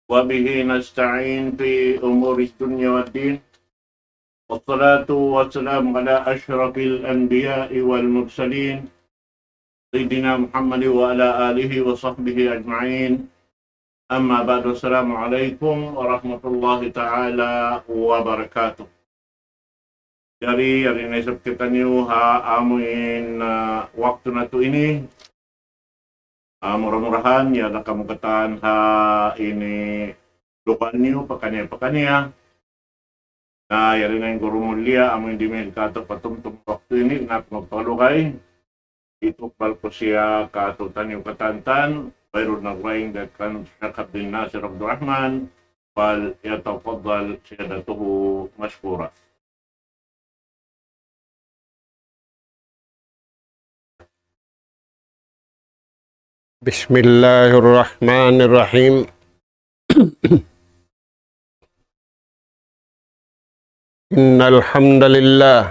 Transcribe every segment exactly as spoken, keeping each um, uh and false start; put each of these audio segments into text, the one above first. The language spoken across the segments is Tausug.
وبه نستعين في أمور الدنيا والدين. والصلاة والسلام على أشرف الأنبياء والمرسلين، سيدنا محمد وعلى آله وصحبه أجمعين. أما بعد، السلام عليكم ورحمة الله تعالى وبركاته. Jari, yari na isab kitaniyu ha amuin, ah, waktu natu' ini. Ah, mura-murahan, yari na kamu katan ha ini lugal niyu, pakaniya-pakaniya. Na, yari na in guru mulia, amuin dimihil katu' patumtum waktu ini, na aku magpalugay. Itukbal ku siya katu' taniyu katantan, Khairul Nagwaing dakan Sheikh Abdul Nasir Abdul Rahman, فليتفضل سيادته مشكورا. بسم الله الرحمن الرحيم. إن الحمد لله،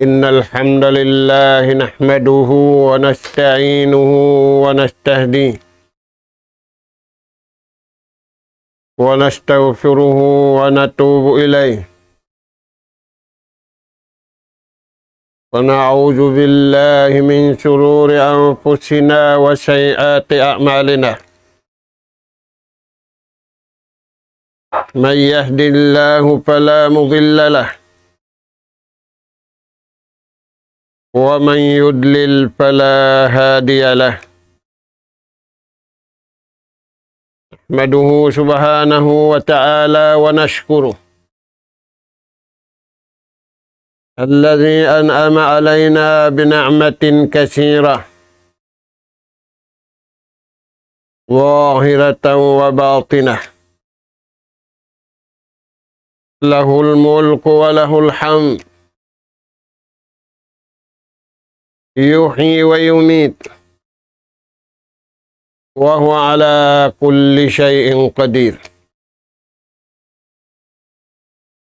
إن الحمد لله نحمده ونستعينه ونستهديه ونستغفره ونتوب إليه، ونعوذ بالله من شرور أنفسنا وسيئات أعمالنا. من يهد الله فلا مضل له، ومن يضلل فلا هادي له. نحمده سبحانه وتعالى ونشكره، الذي أنعم علينا بنعمة كثيرة، ظاهرة وباطنة، له الملك وله الحمد، يحيي ويميت، وهو على كل شيء قدير.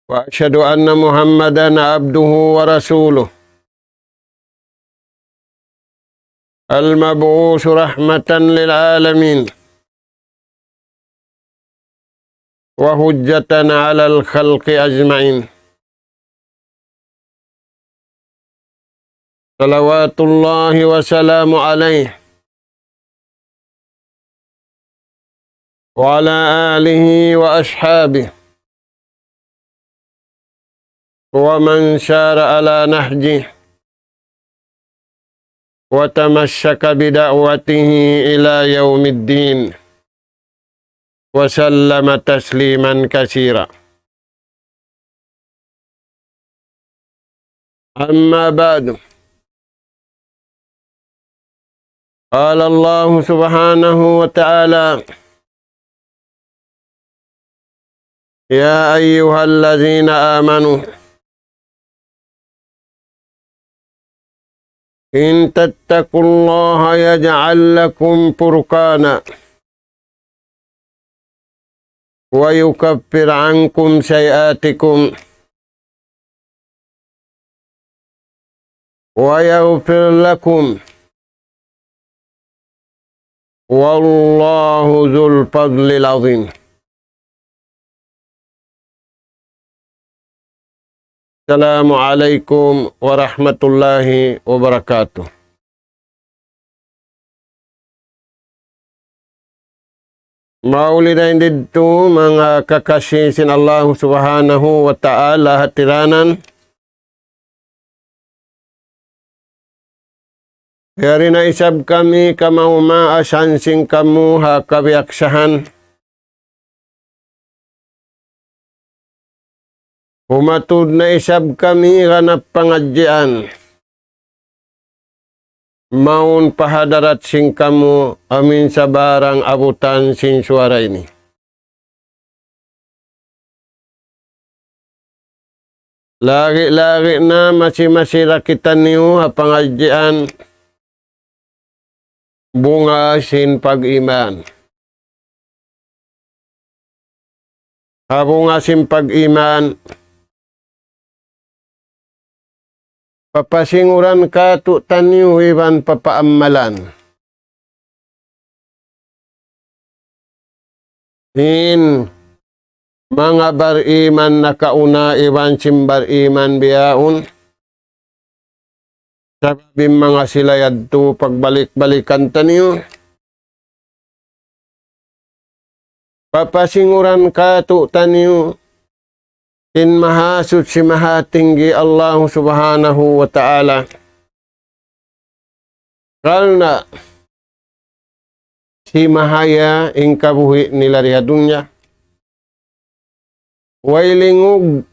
وأشهد أن محمدا عبده ورسوله، المبعوث رحمة للعالمين وحجة على الخلق أجمعين، صلوات الله وسلامه عليه وعلى آله وأصحابه ومن سار على نهجه وتمسك بدعوته إلى يوم الدين، وسلم تسليما كثيرا. أما بعد، قال الله سبحانه وتعالى: يا أيها الذين آمنوا إن تتقوا الله يجعل لكم فرقانا ويكفر عنكم سيئاتكم ويغفر لكم، والله ذو الفضل العظيم. السلام عليكم ورحمة الله وبركاته. Mauli dayn didtu manga kakasi sin Allahu Subhanahu wa Ta'ala hatiranan. Yari na isab kami kamaumaasan sin kamu ha kabiyaksahan. Humatud na isab kami ganap pangadjian. Mawn pa hadarat sin kamu amin sabarang abutan sin suwara ini. Lagi'-lagi' na masi-masi da kitaniyu ha pangadjian bunga sin pag-iman. Ha bunga sin pag-iman, papasinguran katu'taniyu iban papaammalan. Sin manga bariman nakauna iban sin bariman bihaun. Sabab in manga sila yadtu pagbalik-balikan taniyu. Papasinguran kātu'niyu sin Mahasuchi Mahatinggi Allah Subhanahu wa Ta'ala. Karna' simahaya in kabuhi' nila di ha dunya. Way lingug,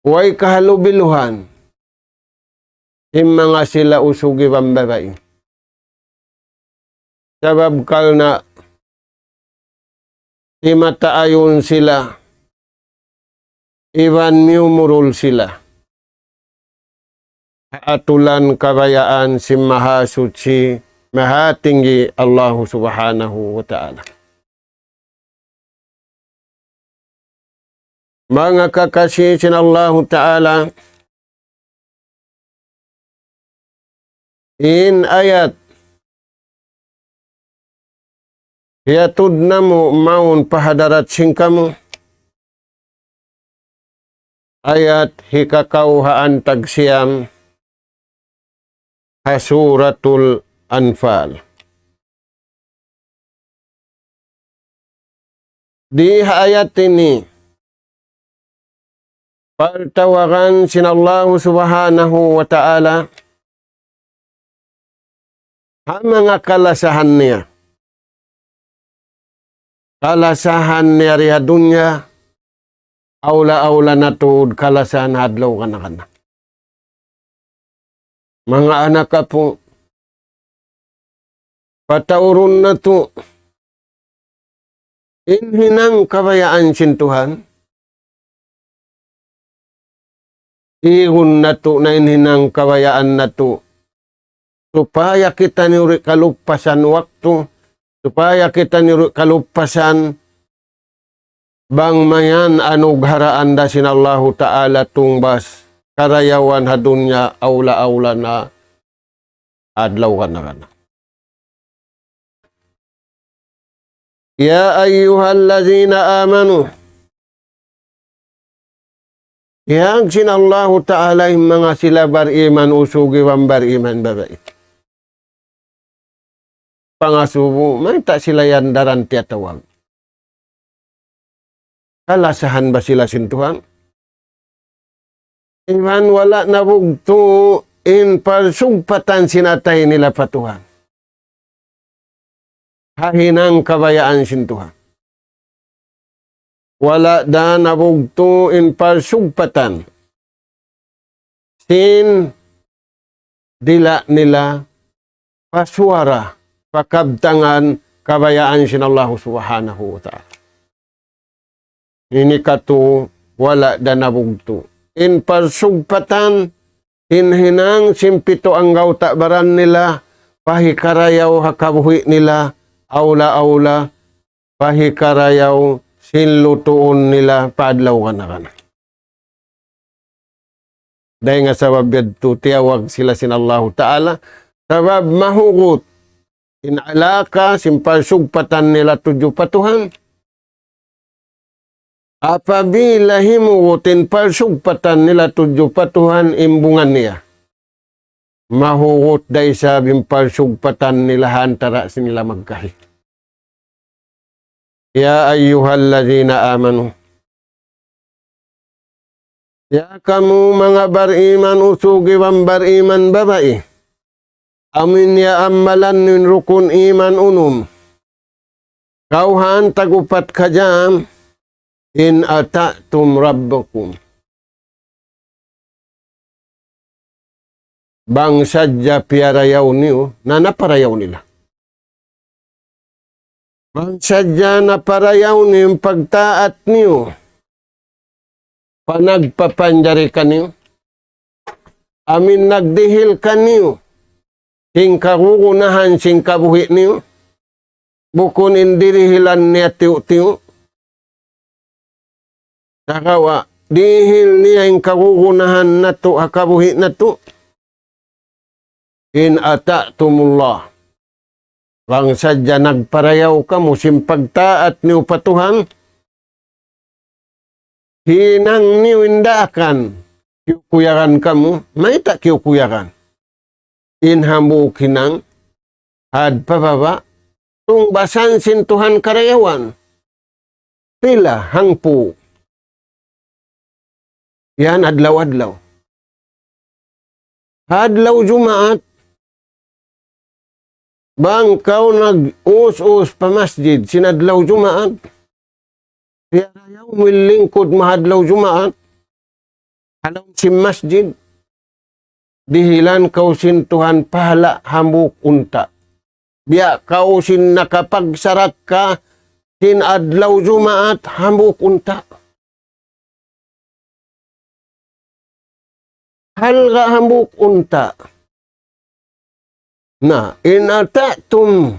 way kahalubiluhan, in manga sila usug iban babai. Sabab karna' himataayun sila, iban miyumurul sila ha atulan kabayaan sin Mahasuchi Mahatinggi Allahu Subhanahu wa Ta'ala. Manga kakasi sin Allahu Ta'ala, in ayat hiyatud namu' mawn pa hadarat sin kamu, ayat hikakawhaan tagsiyam ha Suratul Anfal. Di ha ayat ini, partawagan sin Allahu Subhanahu wa Ta'ala ha manga kalasahan niya. Kalasahan niya di ha dunya, awla-awla na tuud kalasahan adlaw kana-kana. Manga anak apu', pataurun natu' in hinang kabayaan sin Tuhan. Igun natu' na in hinang kabayaan natu', supaya kitaniyu di' kalupasan waktu, supaya kitaniyu di' kalupasan bang mayan anugaraan da sin Allahu Ta'ala tungbas karayawan ha dunya, awla-awla na adlaw kana-kana. يا أيها الذين آمنوا. Iyag sin Allahu Ta'ala in manga sila bariman usug iban bariman babai. Pangasubu, mayta' sila yan daran tiyatawag? Kalasahan ba sila sin Tuhan? Iban wala' nabugtu' in parsugpatan sin atay nila pa Tuhan ha hinang kabayaan sin Tuhan. Wala' da nabugtu' in parsugpatan sin dila' nila pa suwara, pa kabtangan kabayaan sin Allahu Subhanahu wa Ta'ala. Ini katu' wala' da nabugtu'. In parsugpatan, in hinang sin pitu anggawta' baran nila, pa hikarayaw ha kabuhi' nila, awla-awla, pa hikarayaw sin lutuun nila pa adlaw kana-kana. Dayn ha sabab yadtu tiyawag sila sin Allahu Ta'ala, sabab mahugut in alaka sin parsugpatan nila tudju pa Tuhan. Apabila himugut in parsugpatan nila tudju pa Tuhan, imbungan niya. Mahugut da isab in parsugpatan nila ha antara' sin nila magkahi. يا أيها الذين آمنوا. Ya kamu manga bariman usug iban bariman babai. Amu in ya amalan niyu in rukun iman unum. Kawhaan tag-upat kajam, إن أطعتم ربكم. Bang sadja piyarayaw niyu, na naparayaw nila. Bang sadja naparayaw niyu in pagtaat niyu pa nagpapanjari kaniyu, amu in nagdihil kaniyu sin kagunahan sin kabuhi' niyu, bukun in dirihilan niya tiyu'-tiyu'. Sagawa' dihil niya in kagunahan natu' ha kabuhi' natu'. إن أطعتم الله. Bang sadja nagparayaw kamu sin pagtaat niyu pa Tuhan, hinang niyu in daakan, kiyukuyagan kamu, mayta' kiyukuyagan? In hambuuk hinang, had pa baba', tungbasan sin Tuhan karayawan. Pila hangpu'. Yan adlaw-adlaw. Adlaw Jumaat, bang kaw nag-us-us pa masjid sin adlaw Jumaat, piyarayaw mu in lingkud mu ha adlaw Jumaat, ha lawm sin masjid, dihilan kaw sin Tuhan pahala' hambuuk unta'. Biya' kaw sin nakapagsarakka sin adlaw Jumaat hambuuk unta'. Halga' hambuuk unta'. Na, in ata'tum,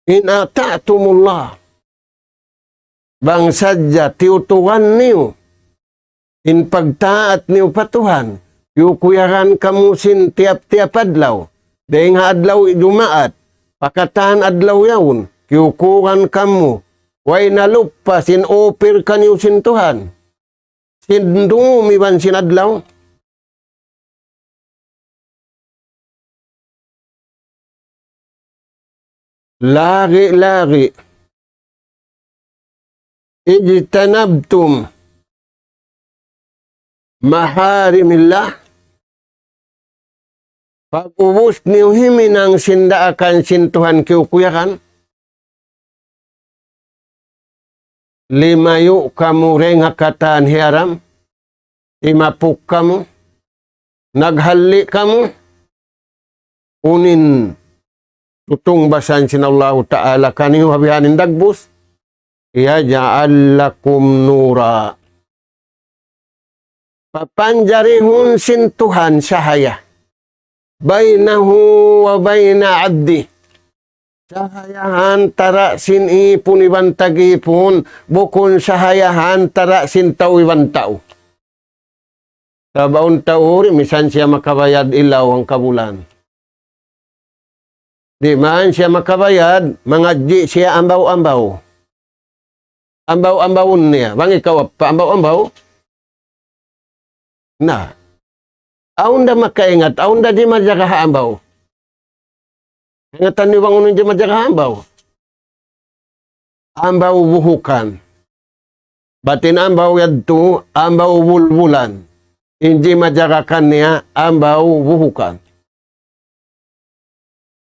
in ata'tumullah. Bang sadja tiyutukan niyu in pagtaat niyu pa Tuhan, kiyukuyagan kamu sin tiyap-tiyap adlaw, dayng ha adlaw Jumaat, pa katan adlaw yaun, kiyukuyagan kamu, way na lupa sin upir kaniyu sin Tuhan. Sin dum iban sin adlaw. Lagi'-lagi'. اجتنبتم محارم الله. Pag-ubus niyu himinang sin daakan sin Tuhan kiyukuyagan, limayu' kamu dayng ha katan hiyaram, timapuk kamu, naghalli' kamu, unu in tutungbasan sin Allahu Ta'ala kaniyu ha bihaini dagbus, يجعل لكم نورا. Papanjarihun sin Tuhan sahaya. بينه وبين عبده. Sahaya ha antara' sin ipun iban tag-ipun, bukun sahaya ha antara' sin tau iban tau. Sabab awn tau ri, misan siya makabayad ilaw hangka bulan. Di' man siya makabayad, mangadji' siya ambaw-ambaw. Ambaw-ambawun niya. Bang ikaw apa, ambaw-ambaw? Na. Awn da makaingat, awn da di' majaga ha ambaw. Ingatan niyu bang unu in di' majaga ha ambaw? Ambaw buhukan. Bat in ambaw yadtu, ambaw bulbulan. In di' majaga kaniya, ambaw buhukan.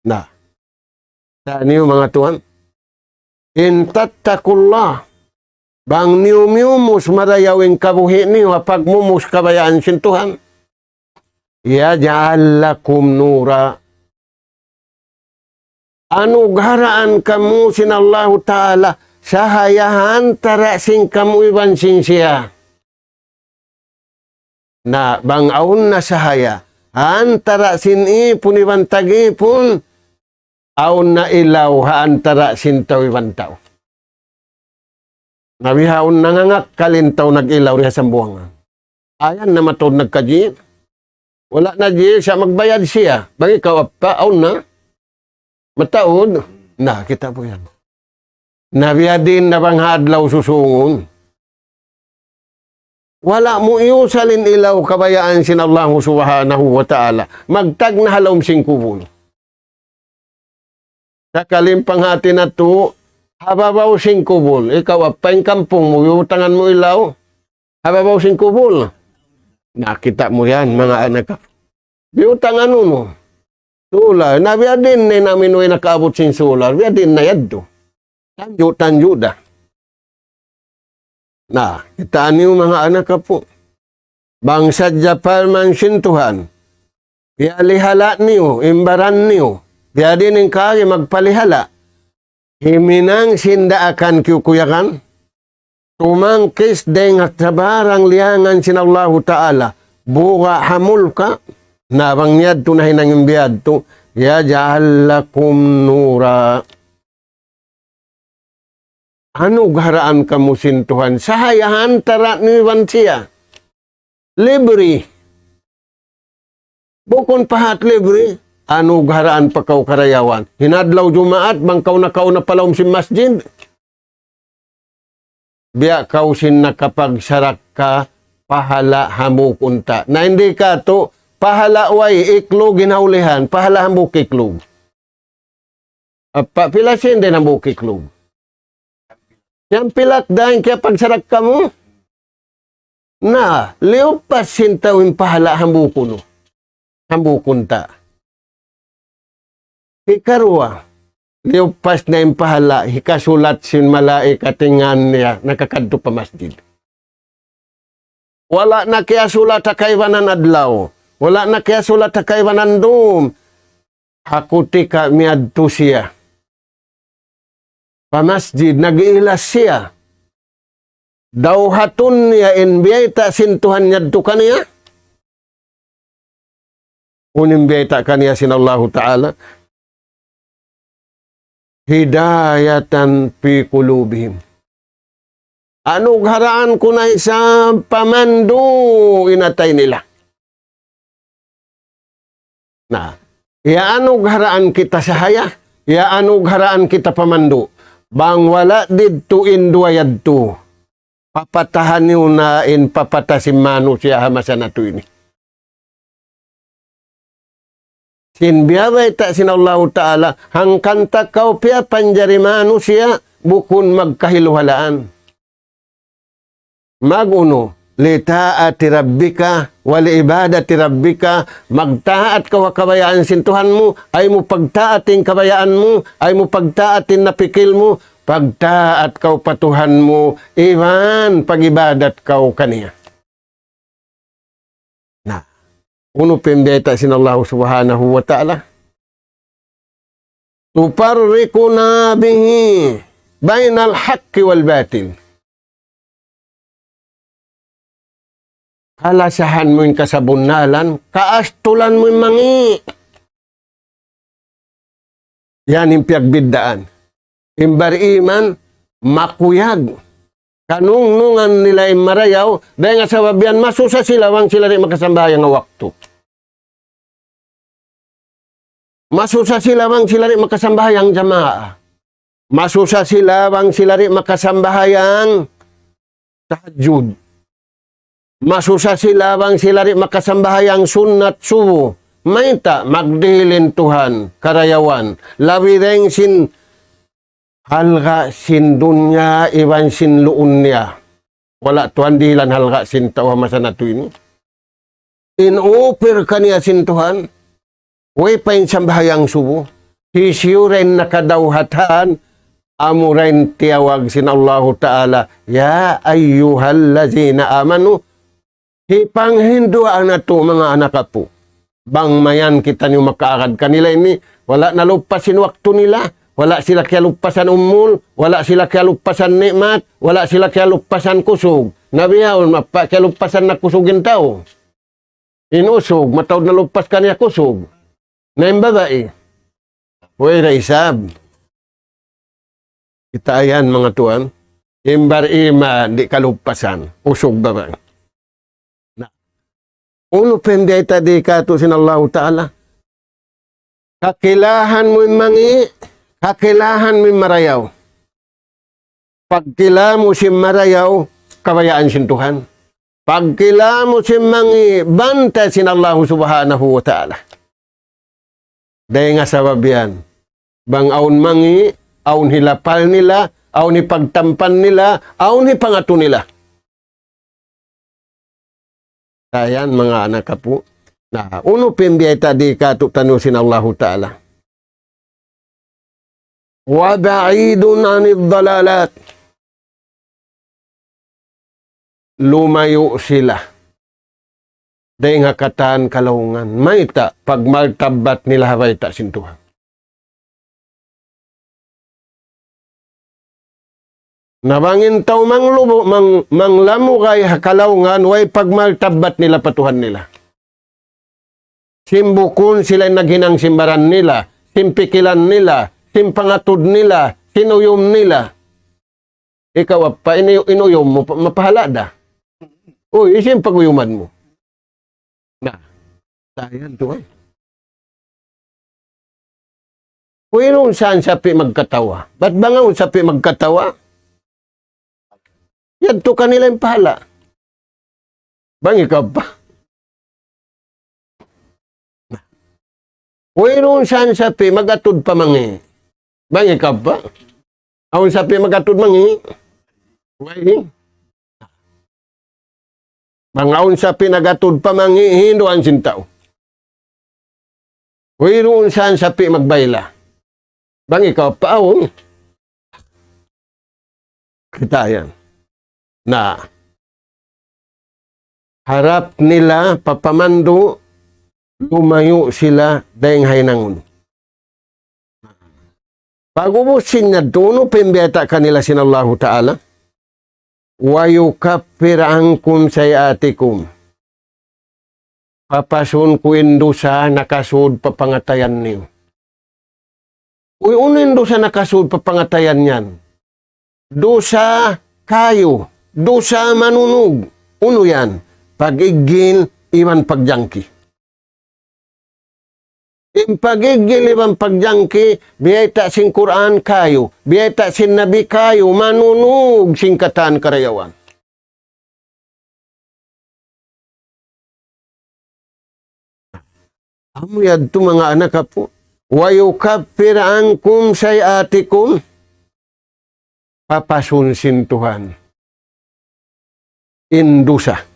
Na. Sa' niyu manga tuwan, إن تتقوا الله, bang niyu miyumus marayaw in kabuhi' niyu ha pagmumus kabayaan sin Tuhan, يجعل لكم نورا. Anugharaan kamu sin Allahu Ta'ala sahaya ha antara' sin kamu iban sin siya. Na, bang awn na sahaya ha antara' sin ipun iban tag-ipun, awn na ilaw ha antara' sin tau iban tau. Na bihaun nangangakkal in tau nag-ilaw di ha Sambuwangan. Ayan na mataud nagkadji'. Wala' na dji' sa' magbayad siya. Bang ikaw apa, awn na. Mataud. Na, kita' mu yan. Na biya' diin na bang ha adlaw susungun. Wala' mu iyusal in ilaw kabayaan sin Allahu Subhanahu wa Ta'ala. Magtagna' ha lawm sin kubul. Sakali in panghati natu', ha babaw sin kubul. Ikaw, apa in kampung mu, biyutangan mu ilaw? Ha babaw sin kubul. Na, kita' mu yan, manga anak. Biyutangan unu? Sular. Na biya' diin na in amin way nakaabut sin sular. Biya' diin na yadtu. Tanju'-tanju' da. Na, kitaa niyu manga anak apu'. Bang sadja parman sin Tuhan, piyalihala' niyu, in baran niyu, biya' diin in kaagi magpalihala'. Himinang sin daakan kiyukuyagan, tumangkis dayn ha sabarang liyangan sin Allahu Ta'ala, buga' ha mulka', na bang niyadtu nahinang in biyadtu, يجعل لكم نورا. Anugharaan kamu sin Tuhan, sahaya ha antara' niyu iban siya. Libre. Bukun pa hat libre. anugaraan pa kaw karayawan. Inadlaw Jumaat, bang kaw nakauna pa lawm sin masjid, biya' kaw sin nakapagsarakka, pahala' hambuuk unta'. Na, in di katu', pahala' way iklug in ha ulihan, pahala' hambuuk iklug. Apa pila sin di' hambuuk iklug? Yan pilak dayn kiyapagsarakka mu. Na, liyupas sin tau in pahala' hambuuk unu. Hambuuk unta'. Hikaruwa, liyupas na in pahala', hikasulat sin malaikat in ngan niya, nakakadtu pa masjid. Wala' na kiyasulat ha kaibanan adlaw. Wala' na kiyasulat ha kaibanan dum. Ha kutika miyadtu siya pa masjid, nag-iilas siya. Dawhatun niya in biyayta' sin Tuhan yadtu kaniya. Unu in biyayta' kaniya sin Allahu Ta'ala? هداية في قلوبهم. Anugaraan ku na isab pamandu' in atay nila. Na, iyaanugaraan kita sahaya, iyaanugaraan kita pamandu'. Bang wala' didtu in duwa yadtu, papatahan niyu na in papatah sin manusiya' ha masa natu' ini. Sin biyabayta' sin Allahu Ta'ala, hangkan ta kaw piyapanjari manusiya', bukun magkahiluhalaan. Mag-unu, لطاعة ربك ولعبادة ربك, magtaat kaw ha kabayaan sin Tuhan mu, ayaw mu pagtaat in kabayaan mu, ayaw mu pagtaat in napikil mu, pagtaat kaw pa Tuhan mu, iban pag-ibadat kaw kaniya. Na, unu pa in biyayta' sin Allah Subhanahu wa Ta'ala? تفرقنا به بين الحق والباطل. Kalasahan mu in kasabunnalan, kaastulan mu in mangi'. Yan in piyagbiddaan. In bariman, makuyag. Kanungnungan nila in marayaw, dayn ha sabab yan masusa sila bang sila di' makasambahayang ha waktu. Masusa sila bang sila di' makasambahayang jamaa. Masusa sila bang sila di' makasambahayang tahajjud. Masusa sila bang sila di' makasambahayang sunnat subuh. Mayta', magdihil in Tuhan karayawan. Labi dayn sin halga' sin dunya iban sin luun niya. Wala' tuwan dihilan halga' sin tau ha masa natu' ini. In upir kaniya sin Tuhan, way pa in sambahayang subuh. Hisiyu ra in nakadawhat han, amura in tiyawag sin Allahu Ta'ala, يا أيها الذين آمنوا, hipanghinduwaa natu' manga anak apu'. Bang mayan kitaniyu makaagad kanila ini, wala' naluppas in waktu nila, wala' sila kiyalupasan umul, wala' sila kiyalupasan ni'mat, wala' sila kiyalupasan kusug. Na bihaun, mappa' kiyalupasan na kusug in tau. In usug, mataud naluppas kaniya kusug. Na in babai, way da isab. Kita' yan, manga tuwan. In bariman, di' kalupasan. Usug babai. Na, unu pa in biyayta' di katu' sin Allahu Ta'ala? Kakilahan mu in mangi', kakilahan mu in marayaw. Pagkila mu sin marayaw, kabayaan sin Tuhan. Pagkila mu sin mangi', bantay sin Allahu Subhanahu wa Ta'ala. Dayn ha sabab yan. Bang awn mangi', awn hilapal nila, awn hipagtampan nila, awn hipangatu nila. Dayn, manga anak apu'. Na, unu pa in biyayta' di katu' taniyu sin Allahu Ta'ala? وبعيد عن الضلالات. Lumayu' sila dayn ha katan kalaungan. Mayta', pagmartabbat nila ha bayta' sin Tuhan. Na bang in tau manglubu-, mang-, manglamugay ha kalaungan, way pagmartabbat nila pa Tuhan nila. Sin bukun sila in naghinang sin baran nila, sin pikilan nila, sin pangatud nila, sin uyum nila. Ikaw, apa, in, in uyum mu, pa-, mapahala' da. Uy, hisiyu in pag-uyuman mu? Na, dayn tuwan. Wayruun saan sapi' magkatawa. Bat bang awn sapi' magkatawa, yadtu kanila in pahala'. Bang ikaw pa. Wayruun saan sapi' mag-atud pa mangi'. Bang ikaw pa. Awn sapi' mag-atud mangi'. Way. Bang awn sapi' nag-atud pa mangi', hinduan sin tau. Wayruun saan sapi' magbayla. Bang ikaw pa awn. Kita' yan. Na, harap nila papamandu', lumayu' sila dayng ha hinangun. Pag'ubus sin yadtu, unu pa in biyayta' kanila sin Allahu Ta'ala? ويكفر عنكم سيئاتكم. Papasun ku in dusa nakasud pa pangatayan niyu. Uy, unu in dusa nakasud pa pangatayan yan? Dusa kayu, dusa manunug. Unu yan? Pag-iggil iban pagjangki. In pag-iggil iban pagjangki, biyayta' sin Qur'an kayu, biyayta' sin Nabi kayu, manunug sin katan karayawan. Amu yadtu manga anak apu'. ويكفر عنكم سيئاتكم. Papasun sin Tuhan in dusa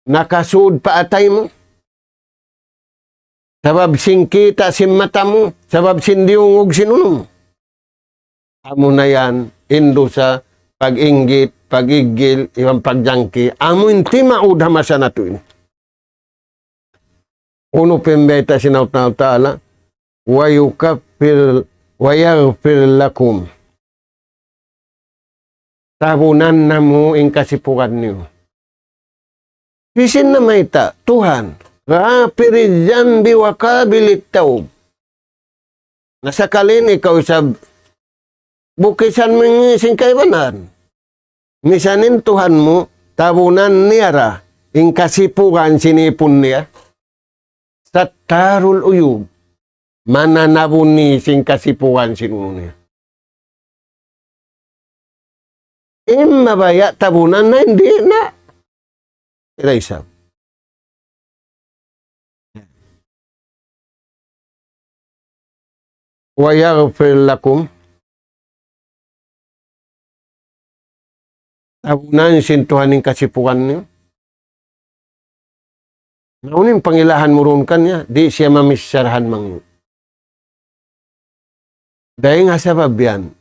nakasud pa atay mu, sabab sin kita' sin mata mu, sabab sin diyungug sin unu mu. Amuna yan in dusa, pag-inggit, pag-iggil, iban pagjangki. Amu in timaud ha masa natu' ini. Unu pa in biyayta' sin Allahu Ta'ala? ويكفر ويغفر لكم. Tabunan namu' in kasipugan niyu. Hisiyu in namayta'? Tuhan. غافر الذنب وقابل التوب. Na sakali in ikaw isab bukisan mangi' sin kaibanan. Misan in Tuhan mu, tabunan niya ra in kasipugan sin ipun niya. ستار العيوب. Mananabuni sin kasipugan sin unu niya. In mabaya' tabunan na, di' na. Ira isab. ويغفر لكم. Tabunan sin Tuhan in kasipugan niyu. Na unu in pangilahan mu duun kaniya, di' siya mamichara han mangi'. Dayng ha sabab yan.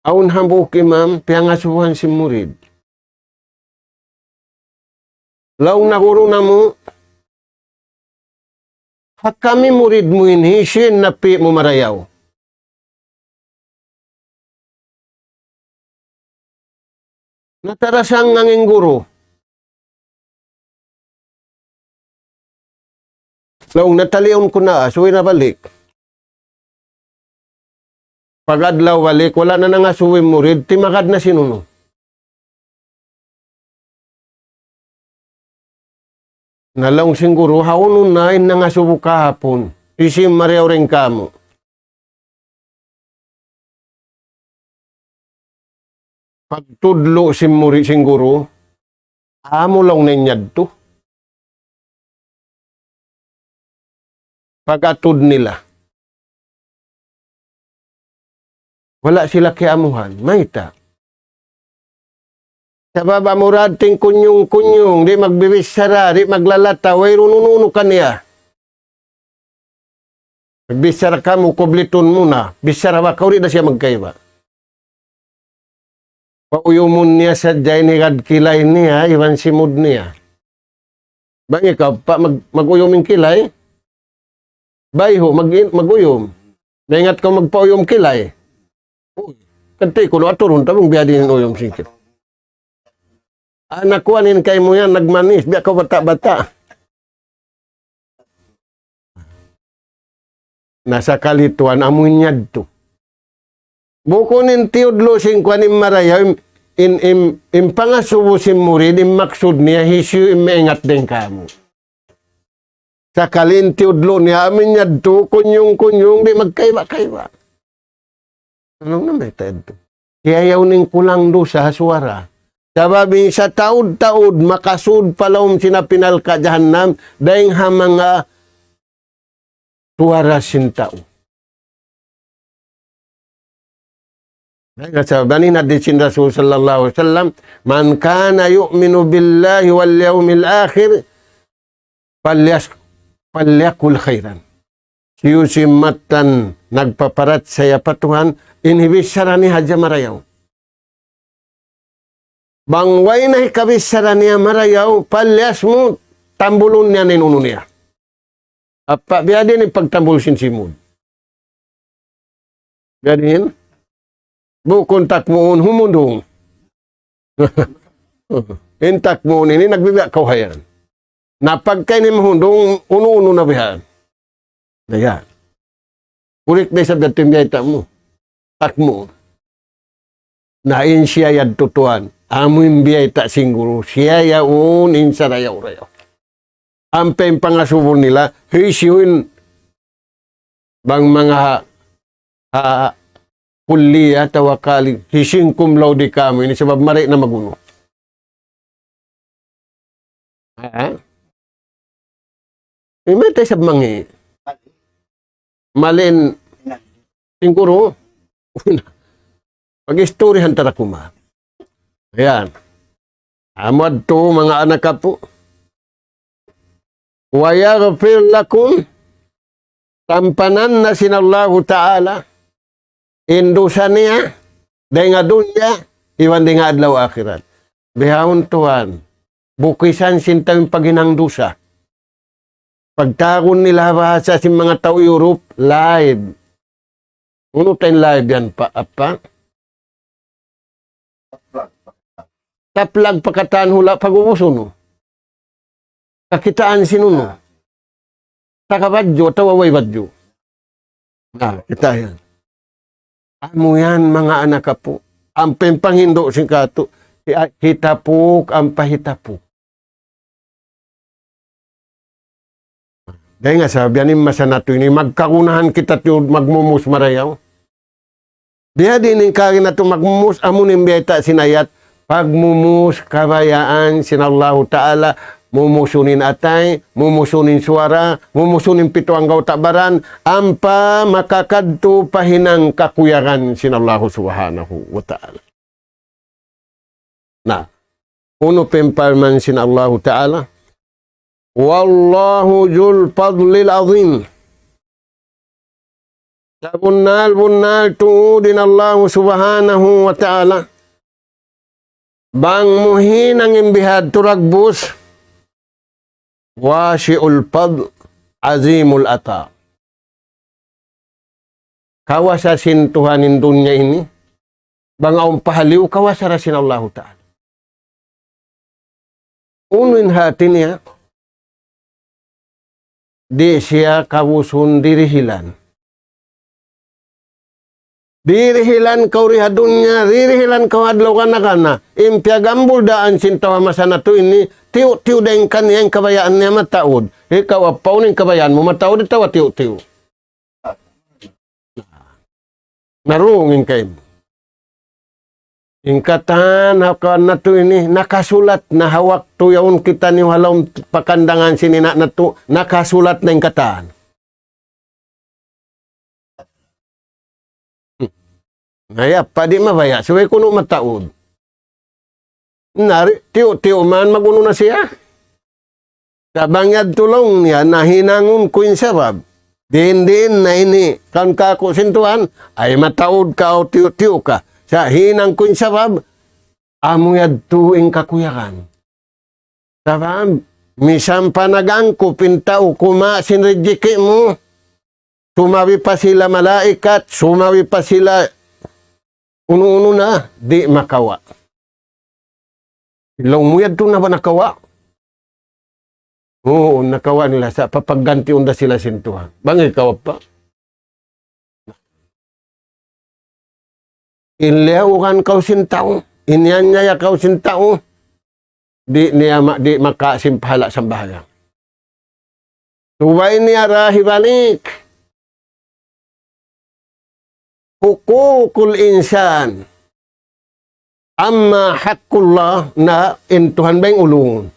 Awn hambuuk imam, piyangasubuhan sin murid. Laung niya, "Guru namu', ha kami murid mu ini, hisiyu in napi' mu marayaw?" Natarasang in guru. Laung niya, "Taliun ku na, subay na balik." Pag-adlaw balik, wala' na nangasubu in murid, timagad na sin unu. Na laung sin guru, "Hawnu na in nangasubu kahapun? Hisiyu in marayaw dayn kāmu'?" Pagtudlu' sin murid sin guru, "Amu," laung niya, "in yadtu." Pag-atud nila, wala' sila kiyaamuhan. Mayta'? Sabab amura dayn kunyung-kunyung, di' magbibichara, di' maglalata, wayruun unu-unu kaniya. Magbichara kamu, kublitun mu na. Bichara ba kaw, di' na siya magkaiba. Pauyumun niya sadja in higad kilay niya, iban simud niya. Bang ikaw pa mag-, mag-uyum in kilay? Bayhu', mag-, mag-uyum. Maingat kaw magpauyum kilay. Uy, kanti kunu' aturun ta bang biya' diin in uyum sin kilay. Anak kuwan in kaymu yan, nagmanis, biya' kaw bata'-bata'. Na sakali tuwan amu in yadtu. Bukun in tiyudlu' sin kuwan in marayaw, in, in, in, in pangasubu sin murid, in maksud niya, hisiyu in maingat dayn kāmu'. Sakali in tiyudlu' niya amin yadtu, kunyung-kunyung, di' magkaiba-kaiba. Unu na mayta' yadtu? Siya yaun in kulang dusa ha suwara. Sabab in sataud-taud makasud pa lawm sin api narka' jahannam, dayng ha manga suwara sin tau. Dayng ha sabab in hadith sin Rasul sallallahu alayhi wasallam, من كان يؤمن بالله واليوم الآخر فليس-، فليقل خيرا. Hisiyu-siyu in mattan nagpaparachaya pa Tuhan, in hibichara niya hadja marayaw. Bang way na hikabichara niya marayaw, فليصمت, tambulun niya in unu niya. Apa biya' diin in pagtambul sin simud? Biya' diin? Bukun takmuun humundung. In takmuun ini nagbibiya' kawhayan. Na pagka ini mahundung, unu-unu na bihan. Daya. Kurik na isab yadtu in biyayta' mu. Takmuun. Na in siya yadtu tuwan. Amu in biyayta' sin guru. Siya yaun in sarayaw-rayaw. Ampa in pangasubu nila, hisiyu in bang manga ha, ha kulliya atawa college, hisiyu in cum laude kamu ini sabab mari na magunu. Ha? Ini mayta' isab mangi'. Malin, siguru, pag-istoryahan ta ra kuman. Yan. Amu yadtu, manga anak apu'. ويغفر لكم, tampanan na sin Allahu Ta'ala in dusa niya, dayng ha dunya, iban dayng ha adlaw akhirat. Bihaun tuwan, bukisan sin tau in paghinang dusa. Pagtawagun nila ha bahasa sin manga tau Europe, live. Unu ta in live yan pa, apa? Taplag pa katan hula' pag-ubus unu. Kakitaan sin unu. Taga badju' atawa way badju'. Na, kita' yan. Amu yan, manga anak apu'. Ampa in panghindu' sin katu', hi-, hitapuk, ampa hitapuk. Dayng ha sabab yan in masa natu' ini, magkagunahan kita tuud magmumus marayaw. Biya' diin in kari natu' magmumus, amu in biyayta' sin ayat, pagmumus kabayaan sin Allahu Ta'ala, mumusun in atay, mumusun in suwara, mumusun in pitu anggawta' baran, ampa makakadtu pa hinang kakuyagan sin Allahu Subhanahu wa Ta'ala. Na, unu pa in parman sin Allahu Ta'ala? وَاللَّهُ ذُو الْفَضْلِ الْعَظِيمِ. Sabunnal-bunnal tuud in Allahu Subhanahu wa Ta'ala. Bang mu hinang in bihadtu dagbus, وَاسِعُ الْفَضْلِ عَظِيمُ الْعَطَاءِ. Kawasa sin Tuhan in dunya ini, bang awn pahaliyu kawasa da sin Allahu Ta'ala. Unu in hati niya, di' siya kabusun dirihilan. Dirihilan kaw di ha dunya, dirihilan kaw adlaw kana-kana. In piyagambul daan sin tau ha masa natu' ini, tiyu'-tiyu' da in kaniya in kabayaan niya mataud. Ikaw, apa unu in kabayaan mu mataud atawa tiyu'-tiyu'? Narung in kaymu. In katan ha kuwan natu' ini, nakasulat na ha waktu yaun kitaniyu ha lawm pakandangan sin ina' natu', nakasulat na in katan. Hmm. Na, ya, pa di' mabaya', subay kunu' mataud. Na, di', tiyu'-tiyu' man mag-unu na siya. Sa' bang yadtu laung niya, na hinangun ku in sabab. Diin-diin na ini, kan kāku' sin Tuhan, ay mataud kaw, tiyu'-tiyu' ka. Sa' hinang ku in sabab, amu yadtu in kakuyagan. Sabab, misan pa nag-angkup in tau kumawa' sin rijiki' mu, sumawi pa sila malaikat, sumawi pa sila unu-unu na, di' makawa'. Laung mu yadtu na ba nakawa'? Uu, nakawa' nila sa' papaggantiun da sila sin Tuhan. Bang ikaw pa. In liyaugan kaw sin tau, in iyanyaya kaw sin tau, di' niya ma-, di' makawa' sin pahala' sambahayang. Subay niya ra hibalik. حقوق الإنسان. أما حق الله, na in Tuhan bay ulungun.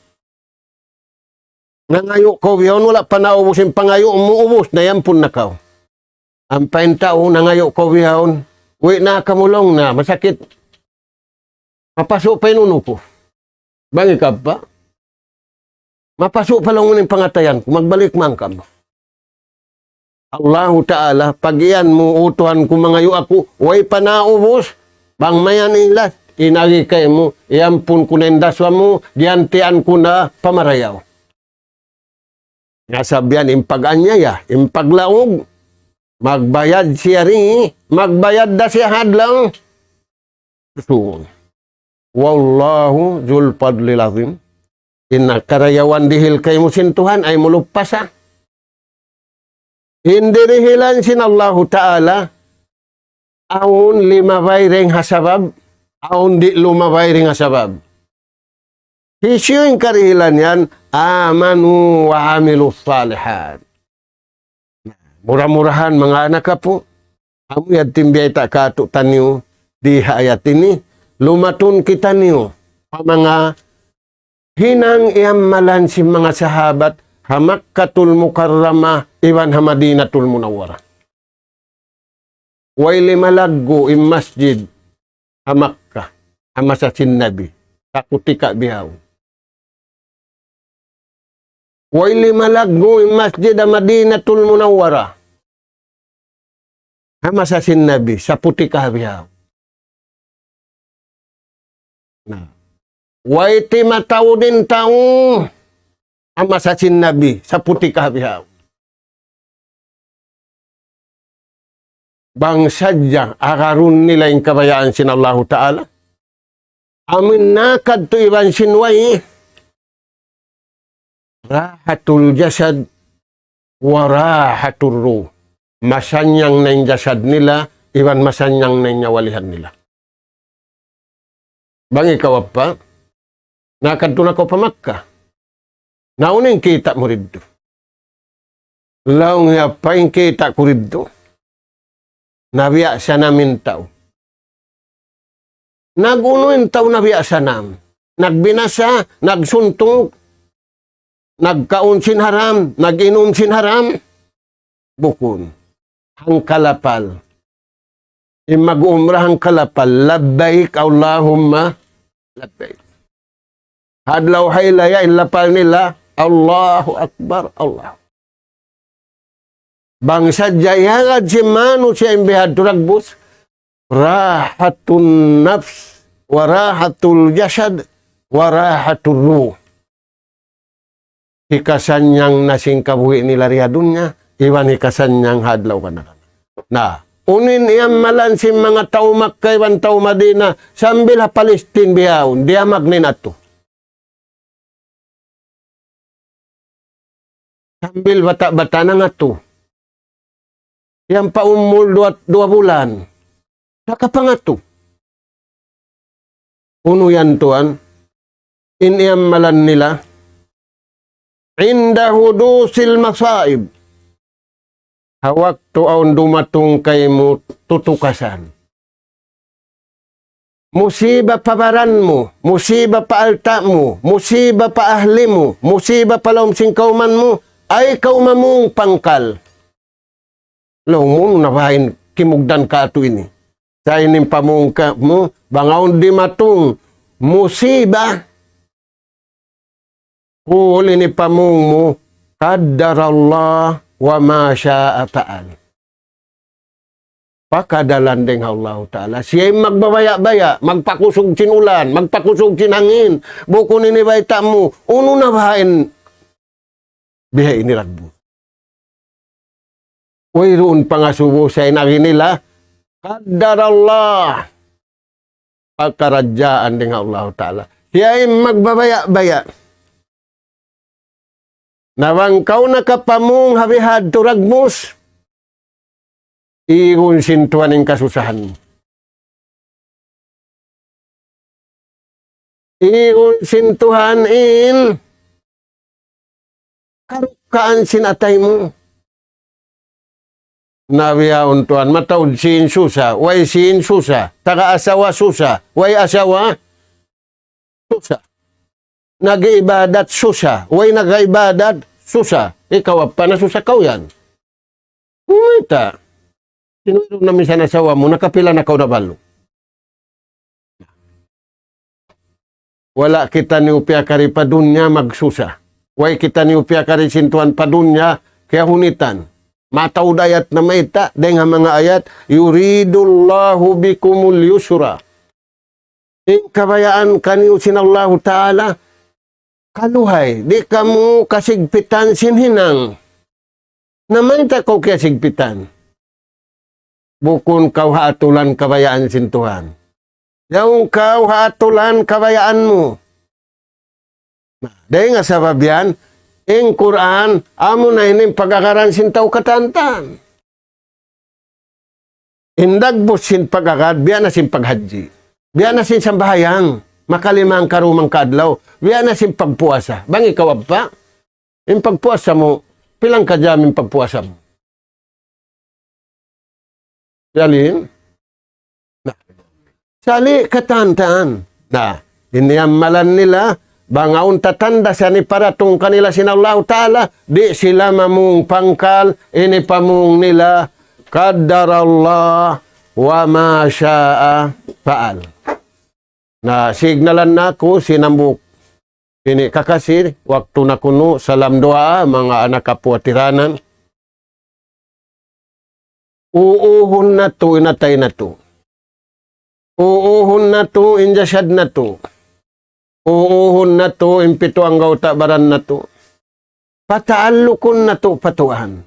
Nangayu' kaw bihaun, wala' pa naubus in pangayu' mu, ubus na, iyampun na kaw. Ampa in tau nangayu' kaw bihaun, "Uwi' na kamu laung na, masakit. Mapasu' pa in unu ku." Bang ikaw pa, "Mapasu' pa laung in pangatayan ku, magbalik man kamu." Allahu Ta'ala, pag-iyan mu, "O Tuhan ku, mangayu' aku, way pa naubus, bang mayan in last, in agi kaymu, iyampun ku na in daswa mu, giyantian ku na pamarayaw." Nga sabihan in pag-anyaya, in paglaug, magbayad siya ri, magbayad da siya ha adlaw. Susun. والله ذو الفضل العظيم. In karayawan dihil kaymu sin Tuhan ay mulupasa. In dirihilan sin Allahu Ta'ala, awn limabay dayn ha sabab, awn di' lumabay dayn ha sabab. Hisiyu in karihilan yan? آمنوا وعملوا الصالحات. Mura-murahan, manga anak apu', amu yadtu in biyayta' kātu'niyu di ha ayat ini, lumatun kitaniyu pa manga hinang iyamalan sin manga sahabat ha Makkatul Mukarramah iban ha Madinatul Munawwarah. Way limalaggu' in masjid ha Makkah, ha masa sin Nabi, saputika' bihaun. Way limalaggu' in masjid ha Madinatul Munawwarah, ha masa sin Nabi, saputika' bihaun. Na, way timataud in tau ha masa sin Nabi, saputika' bihaun. Bang sadja agarun nila in kabayaan sin Allahu Ta'ala, amu in nakadtu iban sin way, راحة الجسد وراحة الروح. Masannyang na in jasad nila, iban masannyang na in nyawalihan nila. Bang ikaw apa, nakadtu na kaw pa Makkah. Na unu in kita' mu didtu? Laung niya, apa in kita' ku didtu? Nabiya' sanam in tau. Nag-unu in tau nabiya' sanam? Nagbinasa, nagsuntuk, nagkaun sin haram, nag-inum sin haram? Bukun. Hangkalapal. In mag-umrah hangkalapal, لبيك اللهم لبيك. Ha adlaw hailaya in lapal nila, Allahu Akbar, Allah. Bang sadja iyagad sin manusiya' in bihadtu dagbus, راحة النفس وراحة الجسد وراحة الروح. Hikasannyang na sin kabuhi' nila di ha dunya, iban hikasannyang ha adlaw kana-kana. Na, unu in iyamalan sin manga tau Makkah iban tau Madina, sambil ha Palestine bihaun, diyamag na in atu. Sambil bata'-bata' nangatu. Yan pa umul duwa, duwa bulan. Nakapangatu. Unu yan tuwan? In iyamalan nila, عند حدوث المصائب. Ha waktu awn dumatung kaymu tutukasan. Musiba pa baran mu, musiba pa alta' mu, musiba pa ahli mu, musiba pa lawm sin kawman mu, ay kaw mamung pangkal. Laung mu, unu na baha' in kimugdan katu' ini? Sa' ini in pamung ka-, mu, bang awn dimatung musiba, kul ini pamung mu, قدر الله وما شاء فعل. Pakadalan dayn ha Allahu Ta'ala. Siya in magbabaya'-baya', magpakusug sin ulan, magpakusug sin hangin. Bukun ini bayta' mu, unu na baha' in biha ini dagbus. Wayruun pangasubu sa in agi nila, قدر الله. Pakaradjaan dayn ha Allahu Ta'ala. Siya in magbabaya'-baya'. Na bang kaw nakapamung ha bihadtu dagbus, igun sin Tuhan in kasusahan mu. Igun sin Tuhan in karu-, Kaan sin atay mu. Na bihaun tuwan, mataud sin susa, way sin susa, taga asawa susa, way asawa susa. Nag-iibadat susa, way nag-iibadat susa. Ikaw apa na susa kaw yan. Umita. Sinuirun na misan asawa mu, nakapila na kaw nabalu. Wala' kitaniyu piyakari pa dunya magsusa. Way kitaniyu piyakari sin Tuhan pa dunya kiyahunitan. Mataud ayat na mayta', dayn ha manga ayat, يريد الله بكم اليسر. In kabayaan kaniyu sin Allahu Ta'ala, kaluhay, di' kamu kasigpitan sin hinang. Na mayta' kaw kiyasigpitan. Bukun kaw ha atulan kabayaan sin Tuhan. Yaun kaw ha atulan kabayaan mu. Na, dayn ha sabab yan, in Qur'an, amu na ini in pag-agaran sin tau katantan. In dagbus sin pag-agad, biya' na sin paghajji. Biya' na sin sambahayang, makalimang karuman kaadlaw. Biya' na sin pagpuasa. Bang ikaw abba, in pagpuasa mu, pilang ka jam in pagpuasa mu. Yalin? Na. Sali' katantan. Na, ini amalan nila, bang awn tatanda sa ini paratung kanila sin Allahu Ta'ala, di' sila mamung pangkal, ini pamung nila, قدر الله وما شاء فعل. Na, signalan na aku, sin hambuuk ini kakasi, waktu na kunu', salam duwaa, manga anak apu' ha tiranan. Uuhun natu' in atay natu'. Uuhun natu' in jasad natu'. Uuhun natu' in pitu anggawta' baran natu'. Pataallukun natu' pa Tuhan.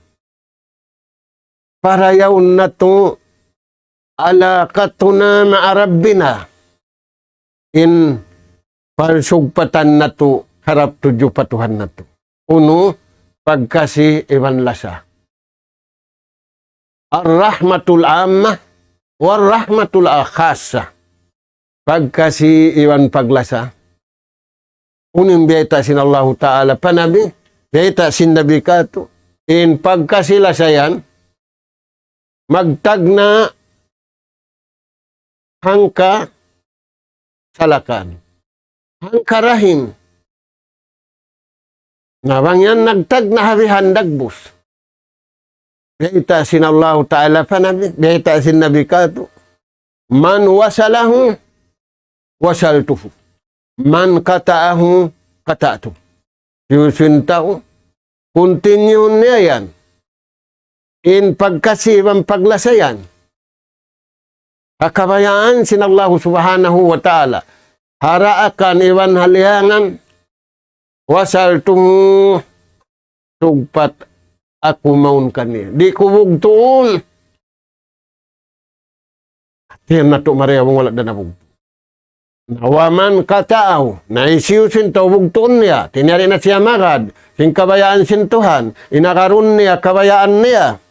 Parayawun natu' علاقتنا مع ربنا. In pagsugpatan natu' harap tudju pa Tuhan natu'. Unu, pagkasi iban lasa. الرحمة العامة والرحمة الخاصة. Pagkasi iban paglasa. Unu in biyayta' sin Allahu Ta'ala pa Nabi, biyayta' sin Nabi katu', in pagkasi-lasa yan, magtagna' hangka salakan. Hangka rahim. Na bang yan nagtagna' ha bihan dagbus. Biyayta' sin Allahu Ta'ala pa Nabi, biyayta' sin Nabi katu'. من وصله وصلته. من قطعه قطعته. Hisiyu-siyu in tau, continue niya yan. In pagkasi iban paglasa yan. Ha kabayaan sin Allahu Subhanahu wa Ta'ala. Ha daakan iban ha liyangan. وصلته, sugpat aku mawn kaniya. Di' ku bugtuun. Hati natu' marayaw bang wala' da nabugtu'. Na ومن قطعه, na hisiyu-siyu in tau bugtuun niya, tiyari na siya magad, sin kabayaan sin Tuhan, in agarun niya, kabayaan niya.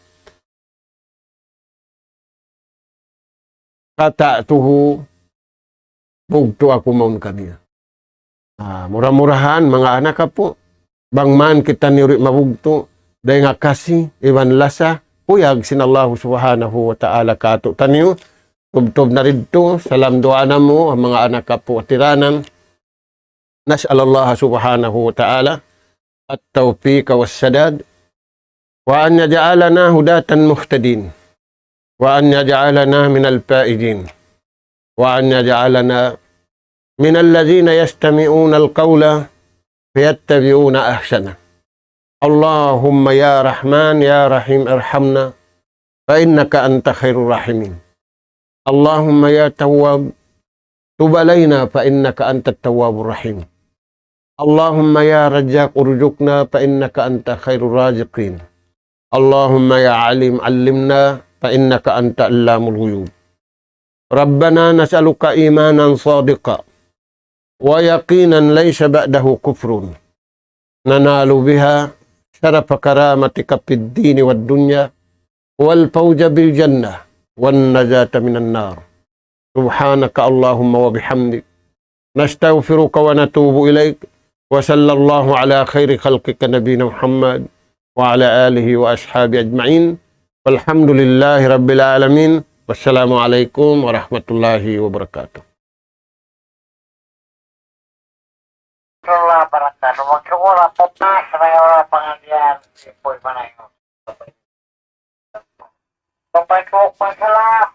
قطعته, bugtu' aku mawn kaniya. Ah, mura-murahan, manga anak apu', bang man kitaniyu di' mabugtu', dayn ha kasi, iban lasa, kuyag sin Allahu Subhanahu wa Ta'ala katu' taniyu, tubtub na didtu, salam duwaa namu', manga anak apu' ha tiranan. نسأل الله سبحانه وتعالى التوفيق والسداد، وأن يجعلنا هداة مهتدين، وأن يجعلنا من الفائزين، وأن يجعلنا من الذين يستمعون القول فيتبعون أحسنه. اللهم يا رحمن يا رحيم ارحمنا فإنك أنت خير الراحمين. اللهم يا تواب تب علينا فإنك أنت التواب الرحيم. اللهم يا رزاق ارزقنا فإنك أنت خير الرازقين. اللهم يا عليم علمنا فإنك أنت علام الغيوب. ربنا نسألك إيمانا صادقا ويقينا ليس بعده كفر ننال بها شرف كرامتك في الدين والدنيا والفوز بالجنة والنجاة من النار. سبحانك اللهم وبحمدك نستغفرك ونتوب إليك. وصلى الله على خير خلقك نبينا محمد وعلى آله وأصحابه أجمعين. والحمد لله رب العالمين. والسلام عليكم ورحمة الله وبركاته. Warahmatullahi wabarakatuh. Magsukur ako pa sa mga pangalan. Ipoy pa na yun. Sampai ko pa sila.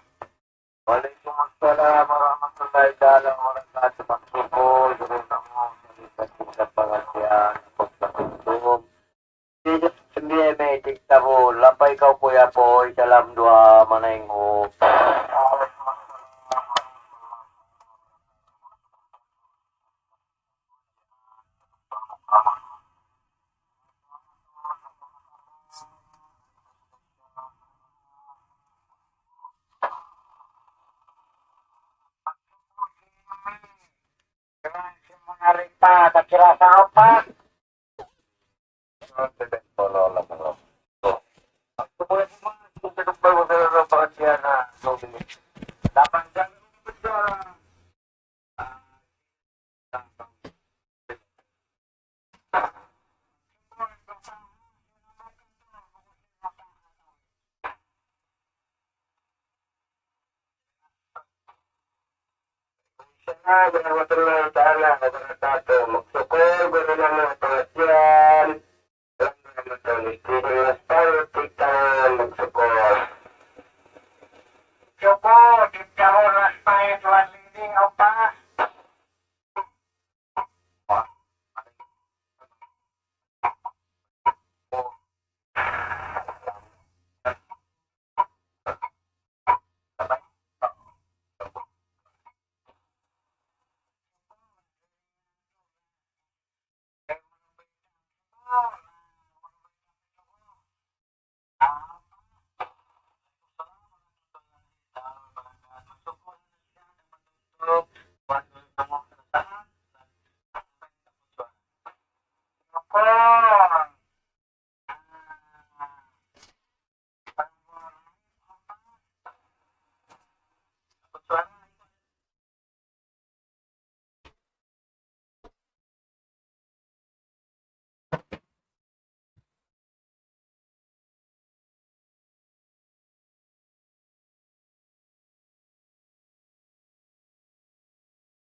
Waalaikumsalam warahmatullahi taala wabarakatuh. Magsukul, guru namo, sa kita pangalan, pagkakusum. Siyempre, may tigtabo. Lapay kaw, kuya, po. Salam duwa, manayngu. Kira sa upat. Assalamualaikum warahmatullahi taala wabarakatuh. Magsukul, guru namo, pangajian. Alhamdulillah,